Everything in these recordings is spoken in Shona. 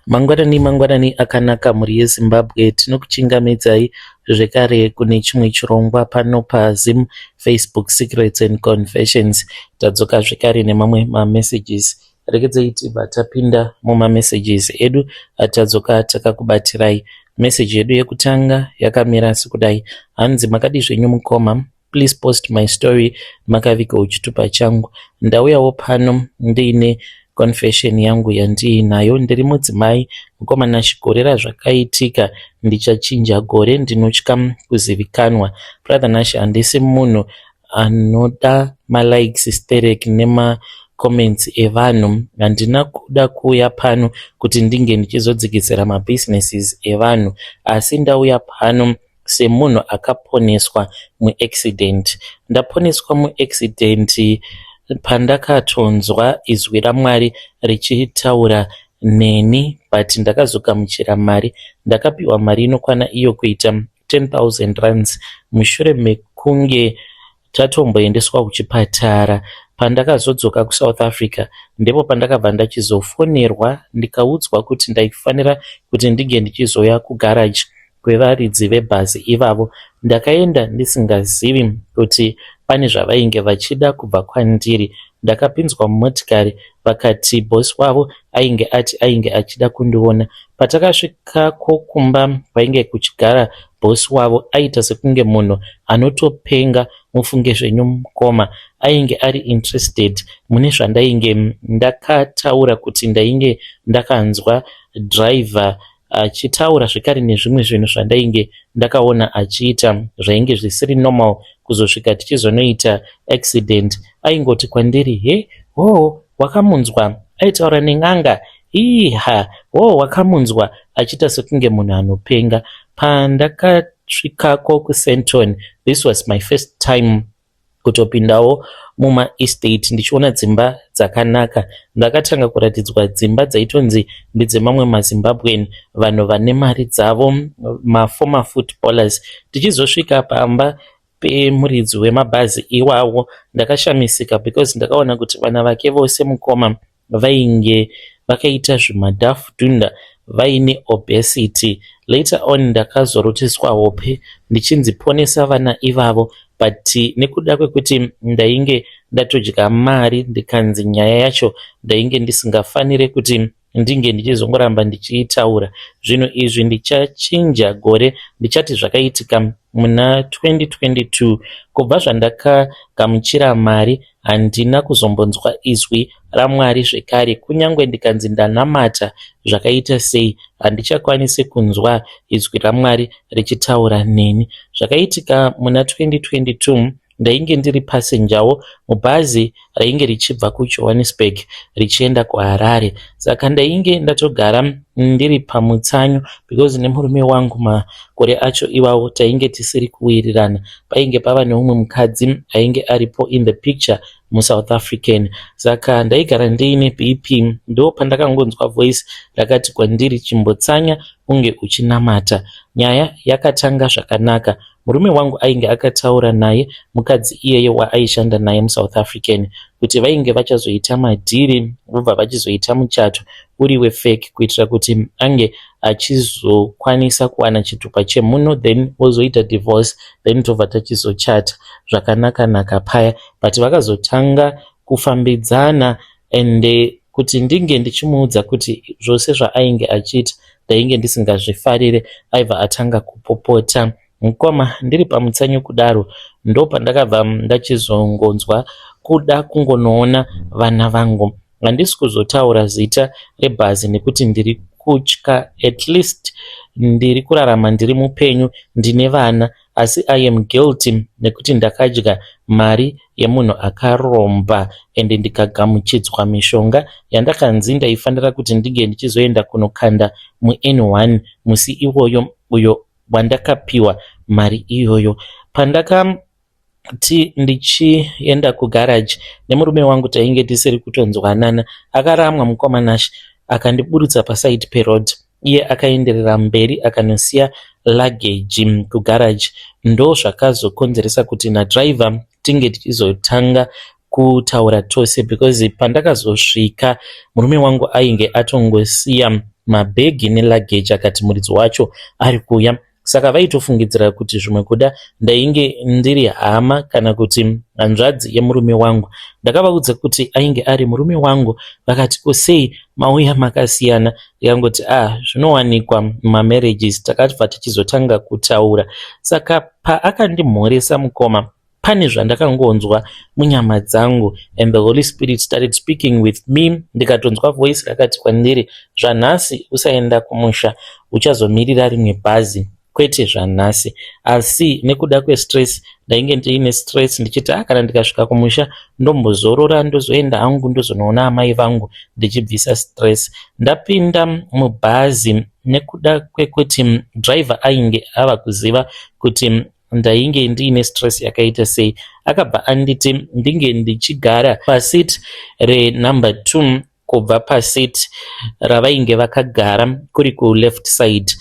Mangwanani mangwanani akanaka mhuri yeZimbabwe tinokuchingamidzai zvekare kune chimwe chirongwa pano paZim Facebook Secrets and Confessions. Tadzoka zvekare nemamwe mamessages. Regedzei tibva tapinda mumamessages edu atadzoka takakubatirai. Message yedu yekutanga yakamira sekudai. Hanzi makadii zvenyu mukoma? Please post my story makavigawo chitupa changu. Ndauyawo pano ndiine confession yangu yandiinayo. Ndiri mudzimai mukomana gore razvakaitika ndichachinja gore ndinotya kuzivikanwa. Brother Nash handisi munhu anoda malikes sterek nema comments evanhu. Handina kuda kuuya pano kuti ndinge ndichizodzikisira mabusinesses evanhu asi ndauya pano semunhu akaponeswa muaccident. Ndaponeswa muaccident pandakatonzwa izwi raMwari richitaura neni but ndakazogamuchira mari. Ndakapiwa mari inokwana iyo kuita 10,000 rands mushure mekunge tatomboendeswa kuchipatara. Pandakazodzoka kuSouth Africa ndipo pandakabva ndachizofonerwa ndikaudzwa kuti ndaifanira kuti ndinge ndichizouya kugarage kwevaridzi vebhazi ivavo. Ndakaenda ndisingazivi kuti pane zvavainge vachida kubva kwandiri. Ndakapinzwa mumotikari vakati boss wavo ainge ati ainge achida kundiona. Patakasvikako kumba kwainge kuchigara boss wavo aiita sekunge munhu anotopenga mufunge zvenyu mukoma. Ainge ari interested mune zvandainge ndakataura kuti ndainge ndakanzwa driver achitaura zvekare nezvimwe zvinhu zvandainge ndakaona achiita zvainge zvisiri normal kuzosvika tichizonoita accident. Aingoti kwandiri he hoo wakamunzwa aitaura nen'anga iha hoo wakamunzwa achiita sekunge munhu anopenga. Pandakasvikako kuSandton this was my first time kutopindawo mumaestate ndichiona dzimba dzakanaka. Ndakatanga kuratidzwa dzimba dzaitonzi ndedzemamwe maZimbabwean vanhu vane mari dzavo maformer footballers. Tichizosvika pamba pemuridzi wemabhazi iwawo ndakashamisika because ndakaona kuti vana vake vose mukoma vainge vakaita zvimadhafu dhunda vaine obesity. Later on ndakazorotiswa hope ndichinzi ponesa vana ivavo but nekuda kwekuti ndainge ndatodya mari ndikanzi nyaya yacho ndainge ndisingafanire kuti ndinge ndichizongoramba ndichiitaura. Zvinhu izvi ndichachinja gore ndichati zvakaitika muna 2022. Kubva zvandakagamuchira mari handina kuzombonzwa izwi raMwari zvekare kunyange ndikanzi ndanamata zvakaita sei handichakwanisi kunzwa izwi raMwari richitaura neni. Zvakaitika muna 2022 ndainge ndiri passenger mubhazi rainge richibva kuJohannesburg richienda kuHarare. Saka ndainge ndatogara ndiri pamutsanyo because nemurume wangu makore acho iwawo tainge tisiri kuwirirana. Painge pava neumwe mukadzi ainge aripo in the picture muSouth African. Saka ndaigara ndiine BP ndo pandakangonzwa voice rakati kwandiri chimbotsanya unge uchinamata. Nyaya yakatanga zvakanaka. Murume wangu ainge akataura naye mukadzi iyeye waaishanda naye muSouth African kuti vainge vachazoita madhiri vobva vachizoita muchato uri wefake kuitira kuti ange achizokwanisa kuwana chitupa chemuno then vozoita divorce then tobva tachizochata zvakanaka naka paya but vakazotanga kufambidzana ende kuti ndinge ndichimuudza kuti zvose zvaainge achiita ndainge ndisingazvifarire aibva atanga kupopota. Mukoma ndiri pamutsanyo kudaro ndopandakabva ndachizongonzwa kuda kungonoona vana vangu. Handisi kuzotaura zita rebhazi nekuti ndiri kutya at least ndiri kurarama ndiri mupenyu ndine vana asi I am guilty nekuti ndakadya mari yemunhu akaromba ende ndikagamuchidzwa mishonga yandakanzi ndaifanira kuti ndinge ndichizoenda kunokanda muN1 musi iwoyo uyo wandakapiwa mari iyoyo. Pandakati ndichienda kugaraji nemurume wangu tainge tisiri kutonzwanana akaramwa mukoma Nash akandiburutsa paside peroad iye akaenderera mberi akanosiya luggage kugaraji ndo zvakazokonzeresa kuti nadriver tinge tichizotanga kutaura tose because pandakazosvika murume wangu ainge atongosiya mabhegi neluggage akati muridzi wacho ari kuuya. Saka vaitofungidzira kuti zvimwe kuda ndainge ndiri hama kana kuti hanzvadzi yemurume wangu. Ndakavaudza kuti ainge ari murume wangu vakati ko sei mauya makasiyana ndikangoti ah zvinowanikwa mumamarriages takabva tichizotanga kutaura. Saka paakandimhoresa mukoma pane zvandakangonzwa munyama dzangu and the Holy Spirit started speaking with me ndikatonzwa voice rakati kwandiri zvanhasi usaenda kumusha uchazomirira rimwe bhazi kwete zvanhasi asi nekuda kwestress ndainge ndiine stress ndichiti ah kana ndikasvika kumusha ndombozorora ndozoenda hangu ndozonoona amai vangu ndichibvisa stress ndapinda mubhazi nekuda kwekuti driver ainge ava kuziva kuti ndainge ndiine stress yakaita sei akabva anditi ndinge ndichigara paseat renumber 2 kubva paseat ravainge vakagara kuri kuleft side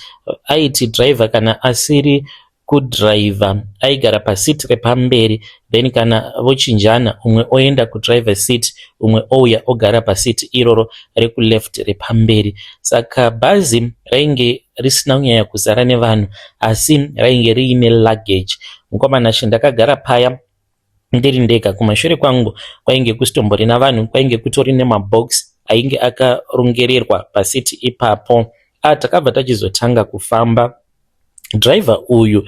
aiti driver kana asiri kudhiraivha aigara paseat repamberi then kana vochinjana umwe oenda kudriver seat umwe ouya ogara paseat iroro rekuleft repamberi saka bhazi rainge risina kunyanya kuzara nevanhu asi rainge riine luggage mukomana she ndakagara paya ndiri ndega kumashure kwangu kwainge kusitomborina vanhu kwainge kutori nemabox ainge akarongererwa paseat ipapo a takabva tachizotanga kufamba driver uyu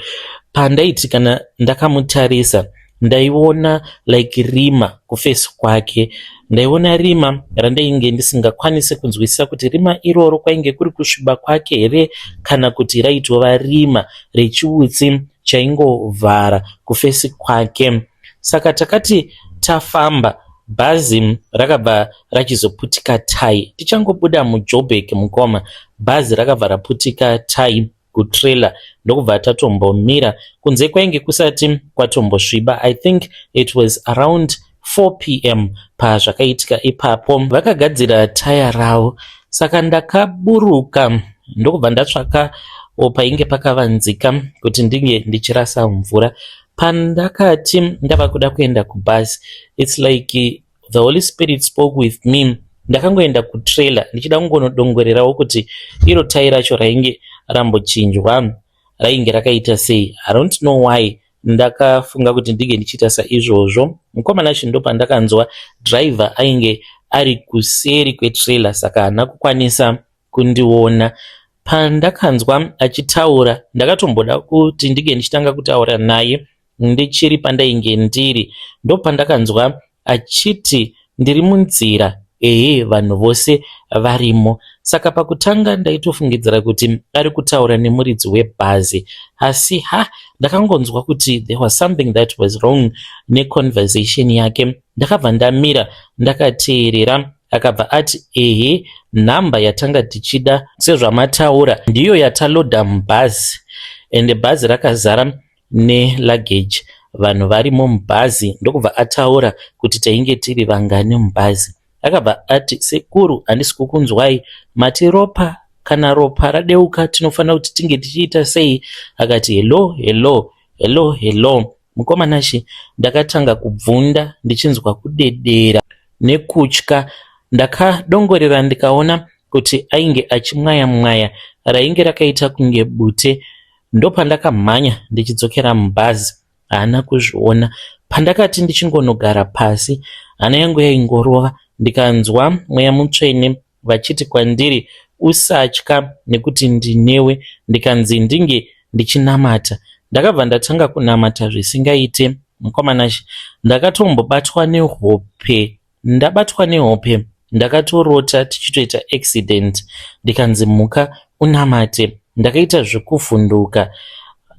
pandaiti kana ndakamutarisa ndaiona like rima kuface kwake ndaiona rima randainge ndisingakwanisi kunzwisisa kuti rima iroro kwainge kuri kusviba kwake here kana kuti raitova rima rechiutsi chaingovhara kuface kwake saka takati tafamba bhazi rakabva rachizoputika tai tichangobuda muJoburg mukoma bhazi rakabva raputika tai kutrailer ndokubva tatombomira kunze kwainge kusati kwatombosviba i think it was around 4 p.m pazvakaitika ipapo vakagadzira taya ravo saka ndakaburuka ndokubva ndatsvaka painge pakavanzika kuti ndinge ndichirasa mvura pandakati ndava kuda kuenda kubhasi its like the Holy Spirit spoke with me ndakangoenda kutrailer ndichida kungonodongorerawo kuti iro tai racho rainge rambochinjwa rainge rakaita sei i don't know why ndakafunga kuti ndinge ndichiita saizvozvo mukomana cho ndopandakanzwa driver ainge ari kuseri kwetrailer saka haana kukwanisa kundiona pandakanzwa achitaura ndakatomboda kuti ndinge ndichitanga kutaura naye ndichiri pandainge ndiri ndopandakanzwa achiti ndiri munzira ehe vanhu vose varimo saka pakutanga ndaitofungidzira kuti ari kutaura nemuridzi webhazi asi ha ndakangonzwa kuti there was something that was wrong neconversation yake ndakabva ndamira ndakateerera akabva ati ehe nhamba yatanga tichida sezvamataura ndiyo yatalodha mubhazi ende bhazi rakazara neluggage vanhu varimo mubhazi ndokubva ataura kuti tainge tiri vangani mubhazi akabva ati sekuru handisi kukunzwai mati ropa kana ropa radeuka tinofanira kuti tinge tichiita sei akati hello hello hello hello mukomanashi ndakatanga kubvunda ndichinzwa kudedera nekutya ndakadongorera ndikaona kuti ainge achimwaya mwaya rainge rakaita kunge bute ndopandakamhanya ndichidzokera mubhazi haana kuzviona pandakati ndichingonogara pasi hana yangu yaingorova ndikanzwa mweya mutsvene vachiti kwandiri usatya nekuti ndinewe ndikanzi ndinge ndichinamata ndakabva ndatanga kunamata zvisingaite mukomanashi ndakatombobatwa nehope ndabatwa nehope ndakatorota tichitoita accident ndikanzi muka unamate ndakaita zvekuvhunduka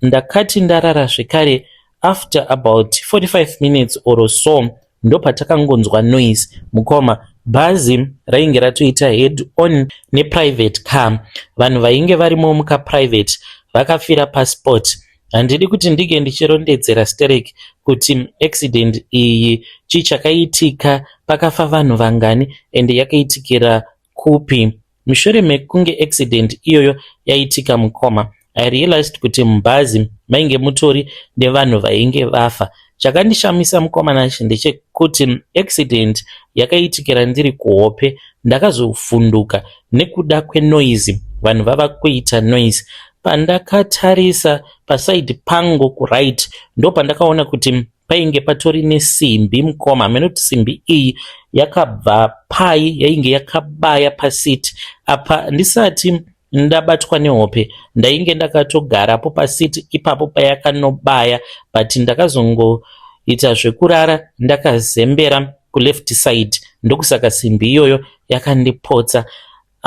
ndakati ndarara zvekare after about 45 minutes or so ndopatakangonzwa noise mukoma bhazi rainge ratoita head on neprivate car vanhu vainge varimo mukaprivate vakafira paspot handidi kuti ndinge ndichirondedzera sterek kuti accident iyi chii chakaitika pakafa vanhu vangani ende yakaitikira kupi mushure mekunge accident iyoyo yaitika mukoma i realized kuti mubhazi mainge mutori nevanhu vainge vafa. Chakandishamisa mukoma Nashe ndechekuti accident yakaitikira ndiri kuhope ndakazovhunduka nekuda kwenoise vanhu vava kuita noise. Pandakatarisa paside pangu kuright ndopandakaona kuti painge patori nesimbi mukoma hameno kuti simbi iyi yakabva pai yainge yakabaya paseat apa ndisati ndabatwa nehope ndainge ndakatogarapo paseat ipapo payakanobaya but ndakazongoita zvekurara ndakazembera kuleft side ndokusaka simbi iyoyo yakandipotsa.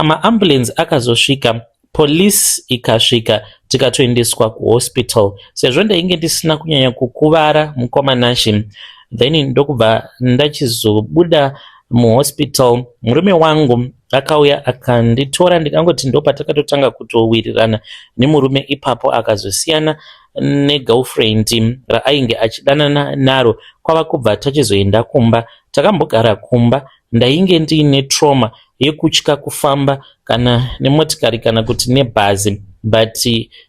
Maambulance akazosvika police ikasvika tikatoendeswa kuhospital sezvo ndainge ndisina kunyanya kukuvara mukoma Nashe then ndokubva ndachizobuda muhospital murume wangu akauya akanditora ndikangoti ndopatakatotanga kutowirirana nemurume ipapo akazosiyana negirlfriend raainge achidanana naro kwava kubva tachizoenda kumba takambogara kumba ndainge ndiine trauma yekutya kufamba kana nemotikari kana kuti nebhazi but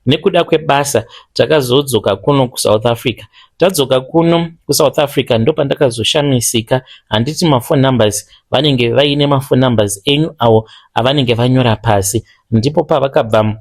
nekuda kwebasa takazodzoka kuno kuSouth Africa tadzoka kuno kuSouth Africa ndopandakazoshamisika handiti maphone numbers vanenge vaine maphone numbers enyu avo avanenge vanyora pasi ndipo pavakabva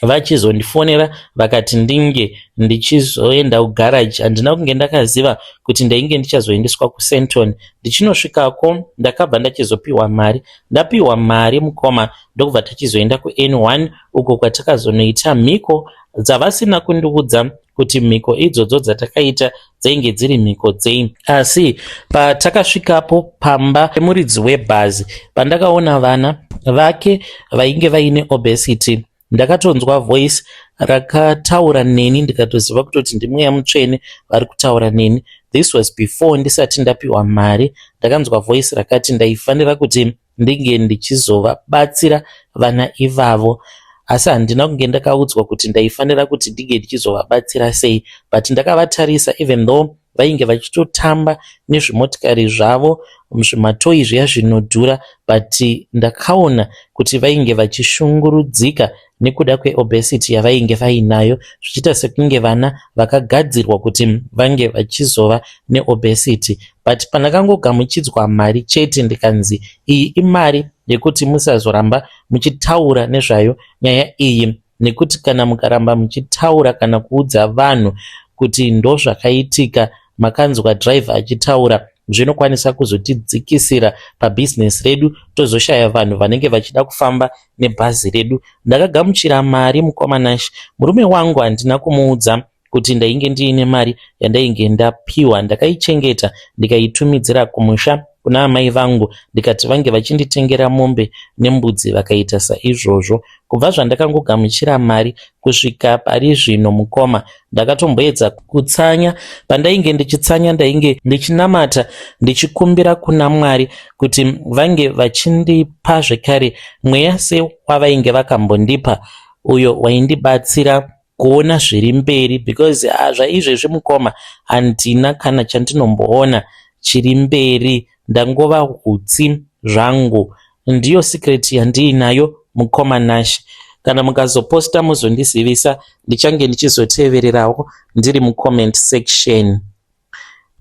vachizondifonera vakati ndinge ndichizoenda kugaraji handina kunge ndakaziva kuti ndainge ndichazoendeswa kuSandton ndichinosvikako ndakabva ndachizopiwa mari ndapiwa mari mukoma ndokubva tachizoenda kuN1 uko kwatakazonoita mhiko dzavasina kundiudza kuti mhiko idzodzo dzatakaita dzainge dziri mhiko dzei asi patakasvikapo pamba pemuridzi webhazi pandakaona vana vake vainge vaine obesity ndakatonzwa voice rakataura neni ndikatoziva kutoti ndimweya mutsvene vari kutaura neni this was before ndisati ndapiwa mari ndakanzwa voice rakati ndaifanira kuti ndinge ndichizovabatsira vana ivavo asi handina kunge ndakaudzwa kuti ndaifanira kuti ndinge ndichizovabatsira sei but ndakavatarisa even though vainge vachitotamba nezvimotikari zvavo zvimatoyi zviya zvinodhura but ndakaona kuti vainge vachishungurudzika nekuda kweobesity yavainge vainayo zvichiita sekunge vana vakagadzirwa kuti vange vachizova neobesity but pandakangogamuchidzwa mari chete ndikanzi iyi imari yekuti musazoramba muchitaura nezvayo nyaya iyi nekuti kana mukaramba muchitaura kana kuudza vanhu kuti ndozvakaitika makanzwa driver achitaura zvinokwanisa kuzotidzikisira pabhizinesi redu tozoshaya vanhu vanenge vachida kufamba nebhazi redu ndakagamuchira mari mukoma Nashe murume wangu handina kumuudza kuti ndainge ndiine mari yandainge ndapiwa ndakaichengeta ndikaitumidzira kumusha kuna amai vangu ndikati vange vachinditengera mombe nembudzi vakaita saizvozvo kubva zvandakangogamuchira mari kusvika pari zvino mukoma ndakatomboedza kutsanya pandainge ndichitsanya ndainge ndichinamata ndichikumbira kuna mwari kuti vange vachindipa zvekare mweya sewavainge vakambondipa uyo waindibatsira kuona zviri mberi because zvaizvezvi mukoma handina kana chandinomboona chiri mberi ndangova hutsi zvangu ndiyo secret yandiinayo mukoma Nashe kana mukazoposta muzondizivisa ndichange ndichizotevererawo ndiri mucomment section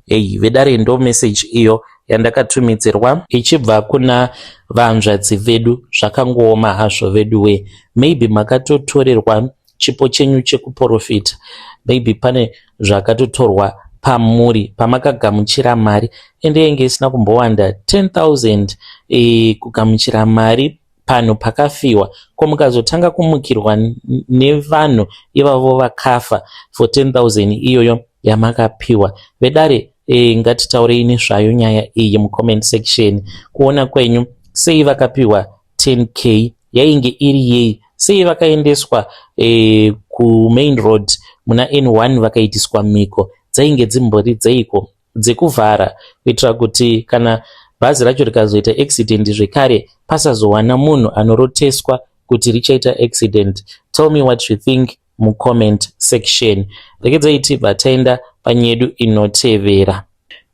ei vedare ndo message iyo yandakatumidzirwa ichibva kuna vanzvadzi vedu zvakangooma hazvo vedu we maybe makatotorerwa chipo chenyu chekuprofita maybe pane zvakatotorwa pamuri pamakagamuchira mari ende yenge isina kumbowanda 10000 e, kugamuchira mari panhu pakafiwa ko mukazotanga kumukirwa nevanhu ivavo vakafa for 10000 iyoyo yamakapiwa vedare e, ngatitaurei nezvayo nyaya iyi mucomment section kuona kwenyu sei vakapiwa 10k yainge iri yei sei vakaendeswa e, kumain road muna N1 vakaitiswa mhiko dzainge dzimbori dzeiko dzekuvhara kuitira kuti kana bhazi racho rikazoita accident zvekare pasazowana munhu anoroteswa kuti richaita accident tell me what you think mucomment section regedzai tibva taenda panyedu inotevera.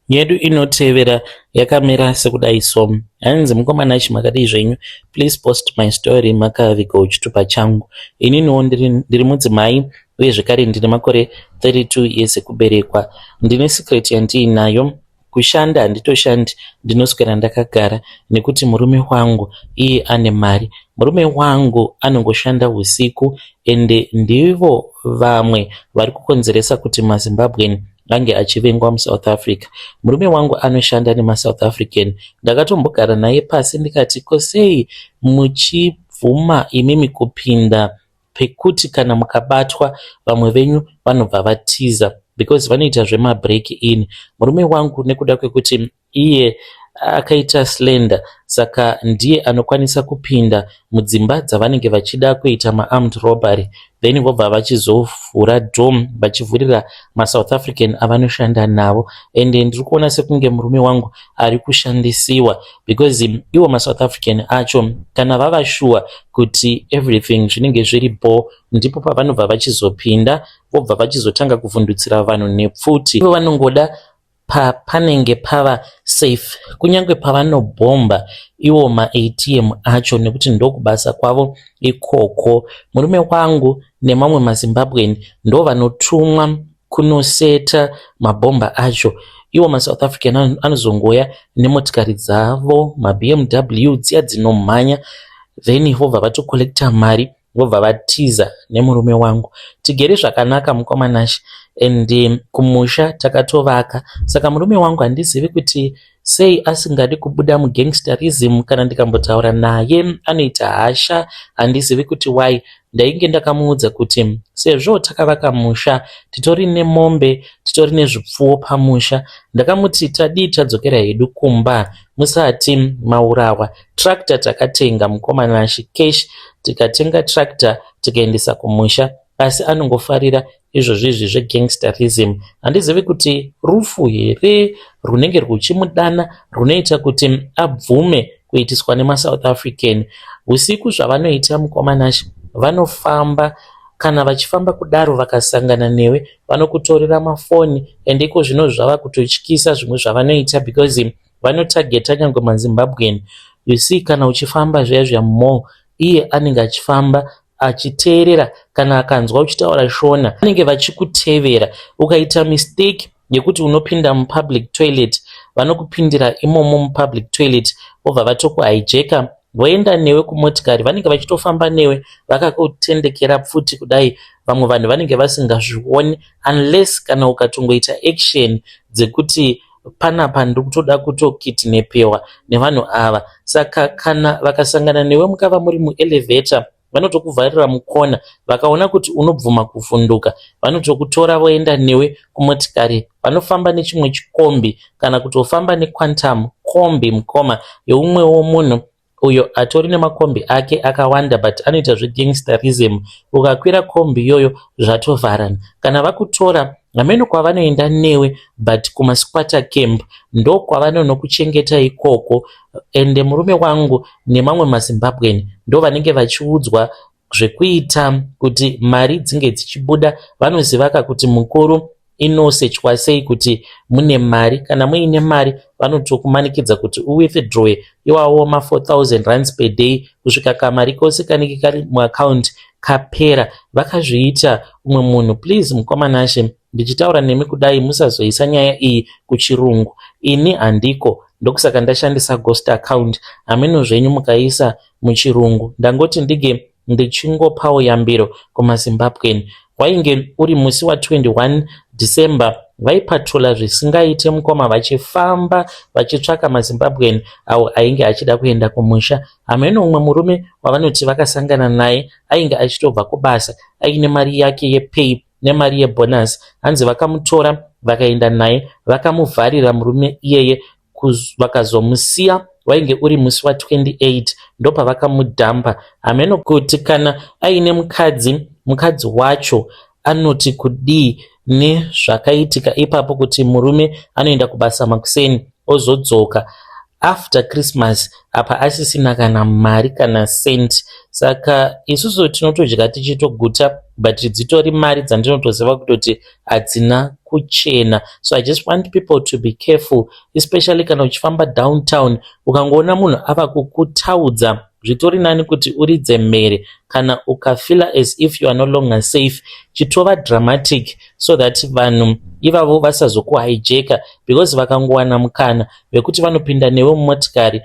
Yedu inotevera yakamira sekudai so. Hanzi mukoma Nash makadii zvenyu? Please post my story makavigawo chitupa changu. Ininiwo ndiri, ndiri mudzimai uye zvekare ndine makore 32 years ekuberekwa. Ndine secret yandiinayo. Kushanda handitoshandi ndinoswera ndakagara nekuti murume wangu iye ane mari. Murume wangu anongoshanda husiku ende ndivo vamwe vari kukonzeresa kuti maZimbabwean ange achivengwa muSouth Africa. Murume wangu anoshanda nemaSouth African. Ndakatombogara naye pasi ndikati ko sei muchibvuma imimi kupinda pekuti kana mukabatwa vamwe venyu vanobva vatiza because vanoita zvemabreak in. Murume wangu nekuda kwekuti iye akaita slender saka ndiye anokwanisa kupinda mudzimba dzavanenge vachida kuita maarmed robbery then vobva vachizovhura door vachivhurira maSouth African avanoshanda navo. Ende ndiri kuona sekunge murume wangu ari kushandisiwa because iwo maSouth African acho kana vava sure kuti everything zvinenge zviri bho ndipo pavanobva vachizopinda vobva vachizotanga kuvhundutsira vanhu nepfuti. Ivo vanongoda papanenge pava safe kunyange pavanobhomba iwo maATM acho nekuti ndokubasa kwavo ikoko. Murume wangu nemamwe maZimbabwean ndo vanotumwa kunoseta mabhomba acho. Iwo maSouth African anozongouya nemotikari dzavo maBMW dziya dzinomhanya then vobva vatokolekta mari vobva vatiza nemurume wangu. Tigere zvakanaka mukoma Nash and kumusha takatovaka saka murume wangu handizivi kuti sei asingadi kubuda mugangsterism kana ndikambotaura naye anoita hasha handizivi kuti why. Ndainge ndakamuudza kuti sezvo takavaka musha titori nemombe titori nezvipfuwo pamusha ndakamuti tadii tadzokera hedu kumba musati maurawa. Tractor takatenga mukoma Nash cash tikatenga tractor tikaendesa kumusha asi anongofarira izvozvo izvi zvegangsterism. Handizivi kuti rufu here runenge rwuchimudana runoita kuti abvume kuitiswa nemaSouth African. Usiku zvavanoita mukoma Nash vanofamba kana vachifamba kudaro vakasangana newe vanokutorera mafoni ende iko zvino zvava kutotyisa zvimwe zvavanoita because vanotageta nyangwe maZimbabwean. You see kana uchifamba zviya zviya mumall iye anenge achifamba achiteerera kana akanzwa uchitaura shona vanenge vachikutevera. Ukaita mistake yekuti unopinda mupublic toilet vanokupindira imomo mupublic toilet vobva vatokuhijeka voenda newe kumotikari vanenge vachitofamba newe vakakutendekera pfuti kudai vamwe vanhu vanenge vasingazvioni unless kana ukatongoita action dzekuti panapa ndiri kutoda kutokidnapewa nevanhu ava. Saka kana vakasangana newe mukava muri muelevator vanotokuvharira mukona vakaona kuti unobvuma kuvhunduka vanotokutora voenda newe kumotikari vanofamba nechimwe chikombi kana kutofamba nequantum kombi mukoma yeumwewo munhu uyo atori nemakombi ake akawanda but anoita zvegangsterism. Ukakwira kombi iyoyo zvatovharana. Kana vakutora hameno kwavanoenda newe but kumasquatter camp ndokwavanonokuchengeta ikoko. Ende murume wangu nemamwe maZimbabwean ndo vanenge vachiudzwa zvekuita kuti mari dzinge dzichibuda. Vanozivaka kuti mukuru inosechwa sei kuti mune mari. Kana muine mari vanotokumanikidza kuti uwithdrawe iwawo ma4000 rands per day kusvika kamari kose kanenge kari muaccount kapera. Vakazviita umwe munhu. Please mukoma Nashe ndichitaura nemi kudai musazoisa nyaya iyi kuchirungu. Ini handiko ndokusaka ndashandisa ghost account. Hameno zvenyu mukaisa muchirungu. Ndangoti ndige ndichingopawo yambiro kumaZimbabwean. Wainge uri musi wa21 December vaipatrola zvisingaite mukoma vachifamba vachitsvaka maZimbabwean awo ainge achida kuenda kumusha. Hameno umwe murume wavanoti vakasangana naye ainge achitobva kubasa aine mari yake yepay nemari yebonus. Hanzi vakamutora vakaenda naye vakamuvharira murume iyeye vakazomusiya wainge uri musi wa28 ndopavakamudhampa. Hameno kuti kana aine mukadzi mukadzi wacho anoti kudii nezvakaitika ipapo kuti murume anoenda kubasa makuseni ozodzoka. After Christmas apa asisina kana mari kana cent. Saka isusu tinotodya tichitoguta, but dzitori mari dzandinotoziva kutoti hadzina kuchena. So I just want people to be careful, especially kana uchifamba downtown. Ukangoona munhu ava kukutaudza, zvitori nani kuti uridze mhere. Kana ukafeela as if you are no longer safe, chitova dramatic so that vanhu ivavo vasazokuhijacka, because vakangowana mukana wekuti vanopinda newe mumotikari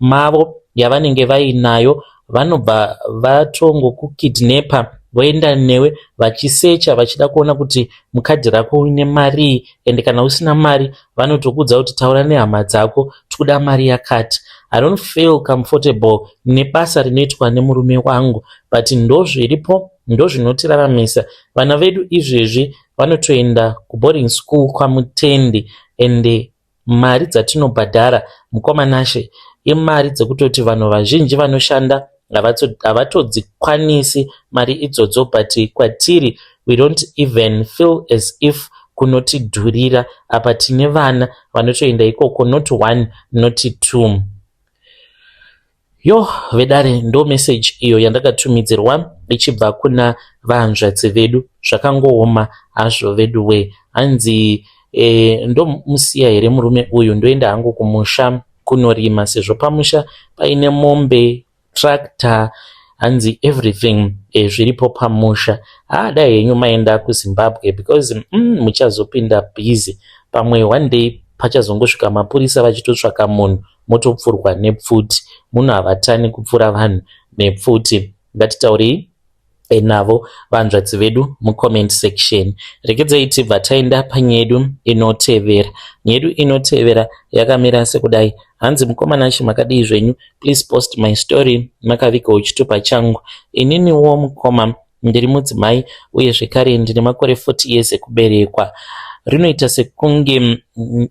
mavo yavanenge vainayo, vanobva vatongokukidnapa, voenda newe vachisecha, vachida kuona kuti mukadhi rako uine marii. Ende kana usina mari, vanotokuudza kuti taura nehama dzako, tikuda mari yakati. I don't feel comfortable nebasa rinoitwa nemurume wangu, but ndozviripo, ndozvinotiraramisa. Vana vedu izvezvi vanotoenda kuboarding school kwaMutendi, ende mari dzatinobhadhara, mukoma Nashe, imari dzekutoti vanhu vazhinji vanoshanda havatodzikwanisi mari idzodzo. But kwatiri we don't even feel as if kunotidhurira. Apa tine vana vanotoenda ikoko, not one, not two. Yo vedare, ndo message iyo yandakatumidzirwa ichibva kuna vahanzvadzi vedu. Zvakangooma hazvo vedu we. Hanzi ndomusiya here murume uyu, ndoenda hangu kumusha kunorima, sezvo pamusha paine mombe, tractor, hanzi everything zviripo pamusha. Haa, dai henyu maenda kuZimbabwe, because muchazopinda busy. Pamwe one day pachazongosvika mapurisa vachitotsvaka munhu, motopfurwa nepfuti. Munhu havatani kupfura vanhu nepfuti. Ngatitaurei navo vanzvadzi vedu mucomment section. Regedzai tibva taenda panyaya yedu inotevera. Nyaya yedu inotevera yakamira sekudai. Hanzi, "Mukoma Nashe, makadii zvenyu? Please post my story makavigawo chitupa changu. Ininiwo mukoma ndiri mudzimai, uye zvekare ndine makore 40 years ekuberekwa. Rinoita sekunge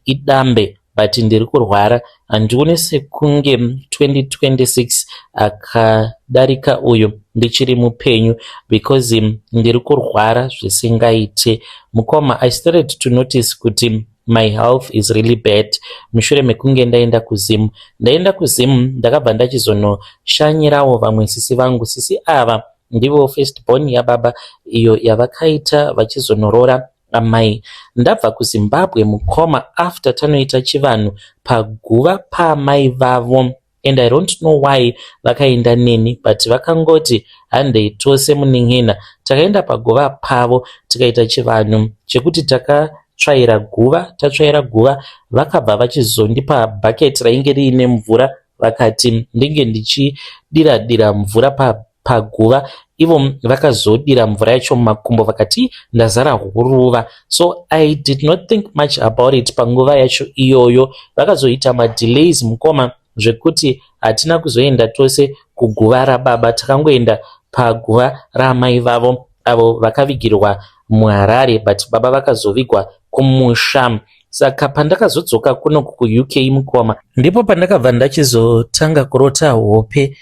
idambe, but ndiri kurwara. Handioni sekunge 2026 akadarika uyu ndichiri mupenyu, because ndiri kurwara zvisingaite. Mukoma, I started to notice kuti my health is really bad mushure mekunge ndaenda kuZimu. Ndaenda kuZimu, ndakabva ndachizonoshanyirawo vamwe sisi vangu. Sisi ava ndivo first born yababa iyo yavakaita vachizonorora amai. Ndabva kuZimbabwe mukoma, after tanoita chivanhu paguva paamai vavo, and I don't know why vakaenda neni, but vakangoti handei tose munin'ina. Takaenda paguva pavo, tikaita chivanhu chekuti takatsvaira guva. Tatsvaira guva, vakabva vachizondipa bhaketi rainge riine mvura, vakati ndinge ndichidira dira mvura paguva. Ivo vakazodira mvura yacho mumakumbo, vakati ndazara huruva. So I did not think much about it panguva yacho iyoyo. Vakazoita madelays mukoma, zvekuti hatina kuzoenda tose kuguva rababa. Takangoenda paguva raamai vavo, avo vakavigirwa muHarare, but baba vakazovigwa kumusha. Saka pandakazodzoka kuno kuUK mukoma, ndipo pandakabva ndachizotanga kurota hope.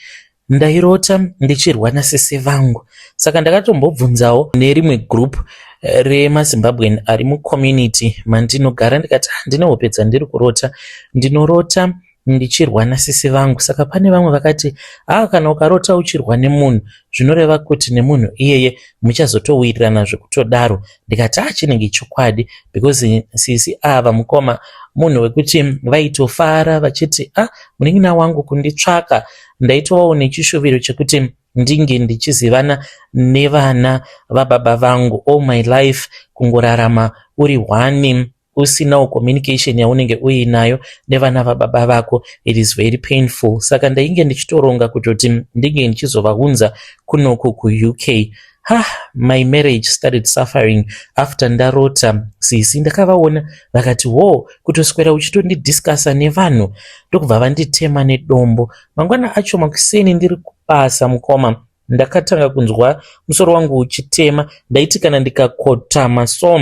Ndairota ndichirwa nasisi vangu. Saka ndakatombobvunzawo nerimwe group remaZimbabwean ari mucommunity mandinogara, ndikati, ah, ndine hope dzandiri kurota, ndinorota ndichirwa nasisi vangu." Saka pane vamwe vakati, "Aa, kana ukarota uchirwa nemunhu, zvinoreva kuti nemunhu iyeye muchazotowirirana zvekutodaro." Ndikati, "A, chinenge chokwadi," because sisi ava mukoma munhu wekuti vaitofara vachiti, "A, munin'ina wangu kunditsvaka." Ndaitovawo nechishuviro chekuti ndinge ndichizivana nevana vababa vangu. All my life kungorarama uri one, usinawo communication yaunenge uinayo nevana vababa vako, it is very painful. Saka ndainge ndichitoronga kutoti ndinge ndichizovaunza kunoku kuUK. Ha, my marriage started suffering after ndarota sisi. Ndakavaona vakati, "Wo, kutoswera uchitondidiscussa nevanhu." Ndokubva vanditema nedombo. Mangwana acho makuseni ndiri kubasa mukoma, ndakatanga kunzwa musoro wangu uchitema. Ndaiti kana ndikakotama so,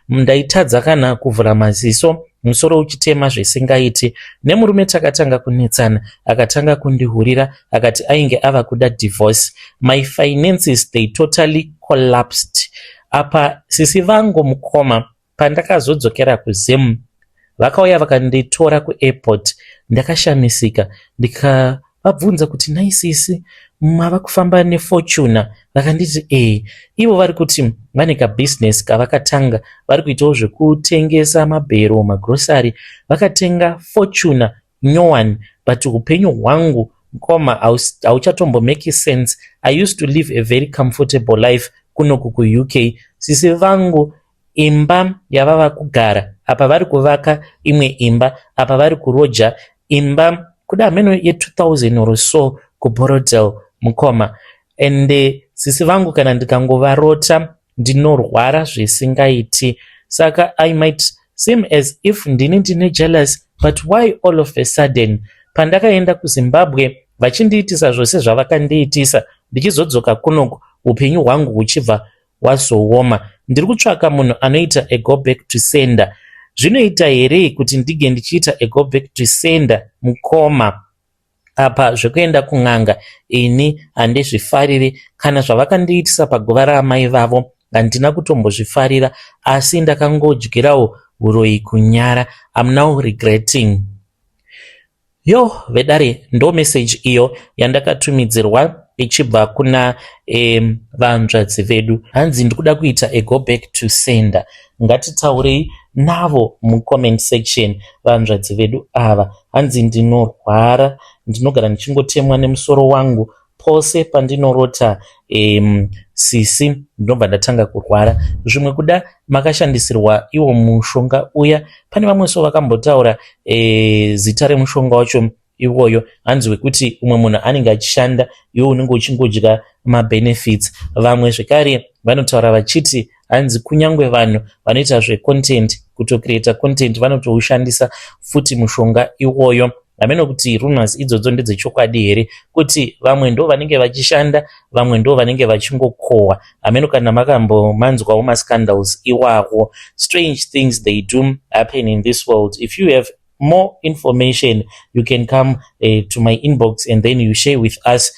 ndaitadza kana kuvhura maziso, musoro uchitema zvisingaiti. Nemurume takatanga kunetsana, akatanga kundihurira, akati ainge ava kuda divorce. My finances, they totally collapsed. Apa sisi vangu mukoma, pandakazodzokera kuZimu, Vakauya vakanditora kuairport. Ndakashamisika ndikavabvunza kuti nhai sisi mava kufamba neFortuner? Vakanditi ee. Ivo vari kuti vane kabhizinesi kavakatanga vari kuitawo zvekutengesa mabhero, magrosari. Vakatenga Fortuner nyowani but upenyu hwangu mukoma hauchatombomake sense. I used to live a very comfortable life kunoku kuUK. Sisi vangu imba yavava kugara apa vari kuvaka imwe imba apa vari kuroja imba kuda hameno ye2000 or so kuBorrowdale mukoma. Ende sisi vangu kana ndikangovarota ndinorwara zvisingaiti. Saka I might seem as if ndini ndine jealous, but why all of a sudden? Pandakaenda kuZimbabwe vachindiitisa zvose zvavakandiitisa, ndichizodzoka kunoku upenyu hwangu huchibva hwazooma. Ndiri kutsvaka munhu anoita a go back to sender. Zvinoita here kuti ndige ndichiita a go back to sender mukoma? Apa zvekuenda kun'anga ini handizvifariri. Kana zvavakandiitisa paguva raamai vavo handina kutombozvifarira, asi ndakangodyirawo uroyi kunyara. I'm now regretting. Yo vedare, ndo message iyo yandakatumidzirwa ichibva kuna vanzvadzi vedu. Hanzi ndikuda kuita a go back to sender. Ngatitaurei navo mucomment section vanzvadzi vedu ava. Hanzi ndinorwara, ndinogara ndichingotemwa nemusoro wangu pose pandinorota sisi ndinobva ndatanga kurwara. Zvimwe kuda makashandisirwa iwo mushonga uya. Pane vamwe so vakambotaura zita remushonga wacho iwoyo, hanzi wekuti umwe munhu anenge achishanda iwe unenge uchingodya mabenefits. Vamwe zvekare vanotaura vachiti hanzi kunyange vanhu vanoita zvecontent, kutocreata content, vanotoushandisa futi mushonga iwoyo. Hameno kuti rumors idzodzo ndedzechokwadi here, kuti vamwe ndo vanenge vachishanda, vamwe ndo vanenge vachingokohwa. Hameno kana makambomanzwawo mascandals iwawo. Strange things, they do happen in this world. If you have more information, you can come to my inbox and then you share with us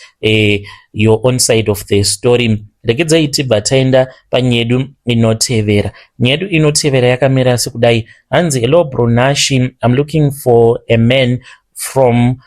your own side of the story. Regedzai tibva taenda panyedu inotevera. Nyedu inotevera yakamira sekudai. Hanzi, "Hello bro Nashi, I'm looking for a man from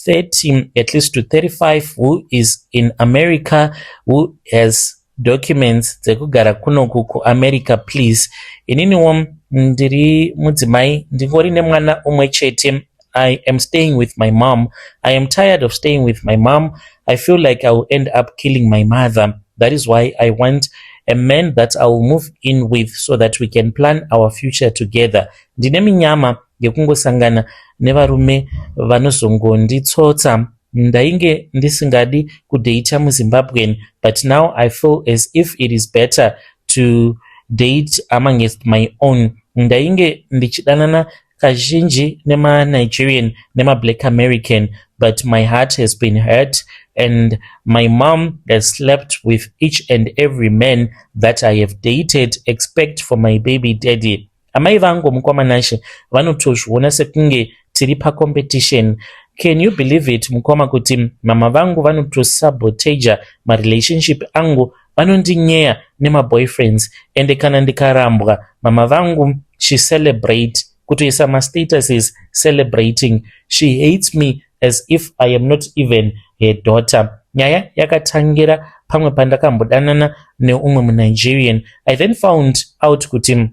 30 at least to 35 who is in America, who has documents dzekugara kunoku kuAmerica, please. Ininiwo ndiri mudzimai, ndingori nemwana umwe chete. I am staying with my mom. I am tired of staying with my mom. I feel like I will end up killing my mother. That is why I want a man that I will move in with so that we can plan our future together. Ndine minyama yekungosangana nevarume vanozongonditsotsa. Ndainge ndisingadi kudheita muZimbabwean, but now I feel as if it is better to date amongst my own. Ndainge ndichidanana kazhinji nemaNigerian nemaBlack American, but my heart has been hurt and my mom has slept with each and every man that I have dated except for my baby daddy. Amai vangu, mukoma Nashe, vanotozviona sekunge tiri pacompetition. Can you believe it, mukoma, kuti mama vangu vanotosabotaja marelationship angu? Vanondinyeya nemaboyfriends, ende kana ndikarambwa, mama vangu, she celebrate, kutoisa mastatuses celebrating. She hates me as if I am not even her daughter. Nyaya yakatangira pamwe pandakambodanana neumwe muNigerian. I then found out kuti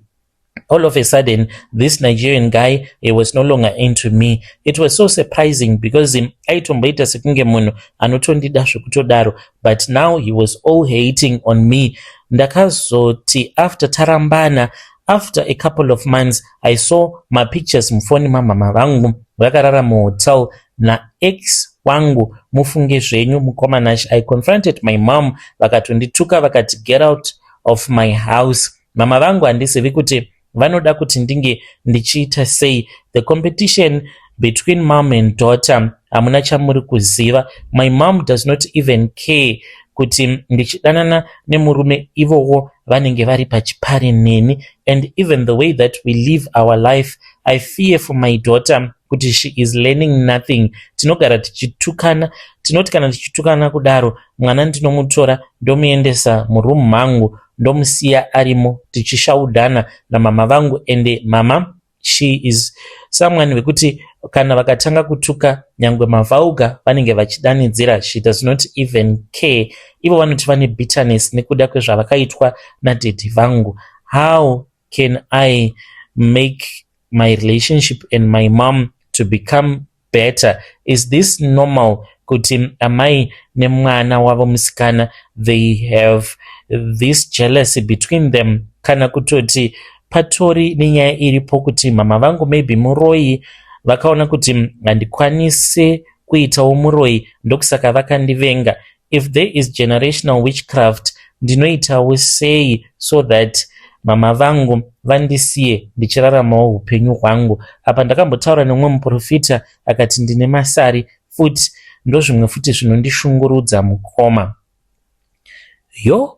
all of a sudden this Nigerian guy, he was no longer into me. It was so surprising because aitomboita sekunge munhu anotondida zvekutodaro, but now he was all hating on me. Ndakazoti after tarambana, after a couple of months, I saw mapictures mufoni mamama vangu vakarara muhotel naex wangu. Mufunge zvenyu, mukoma Nash. I confronted my mom, vakatondituka vakati, 'Get out of my house.' Mama vangu handizivi kuti vanoda kuti ndinge ndichiita sei. The competition between mom and daughter, hamuna chamuri kuziva. My mom does not even care kuti ndichidanana nemurume, ivowo vanenge vari pachipari neni. And even the way that we live our life, I fear for my daughter kuti she is learning nothing. Tinogara tichitukana. Tinoti kana tichitukana kudaro, mwana ndinomutora ndomuendesa murumu mangu, ndomusiya arimo tichishaudhana namama vangu. Ende mama She is someone wekuti kana vakatanga kutuka, nyangwe mavhauga vanenge vachidanidzira. She does not even care. Ivo vanoti vane bitterness nekuda kwezvavakaitwa nadaddy vangu. How can I make my relationship and my mom to become better? Is this normal kuti amai nemwana wavo musikana, they have this jealousy between them, kana kutoti patori nenyaya iripo kuti mama vangu maybe muroyi, vakaona kuti handikwanisi kuitawo muroyi, ndokusaka vakandivenga? If there is generational witchcraft, ndinoitawo sei so that mama vangu vandisiye ndichiraramawo upenyu hwangu? Apa ndakambotaura nemumwe muprofita, akati ndine masari futi, ndozvimwe futi zvinondishungurudza, mukoma. Yo,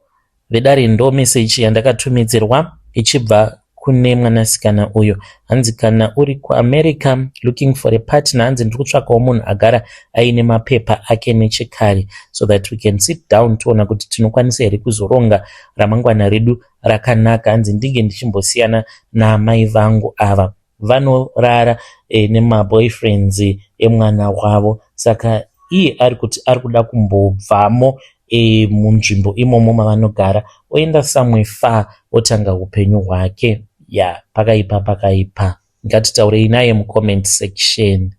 vedare, ndo meseji yandakatumidzirwa ichibva kune mwanasikana uyo. Hanzi kana uri kuAmerica looking for a partner, hanzi ndiri kutsvakawo munhu agara aine mapepa ake nechekare so that we can sit down, toona kuti tinokwanisa here kuzoronga ramangwana redu rakanaka. Hanzi ndinge ndichimbosiyana naamai vangu ava, vanorara nemaboyfriends emwana wavo. Saka iye ari kuti ari kuda kumbobvamo munzvimbo imomo mavanogara, oenda somewhere far, otanga upenyu hwake. Ya, pakaipa, pakaipa. Ngatitaurei naye mucomment section.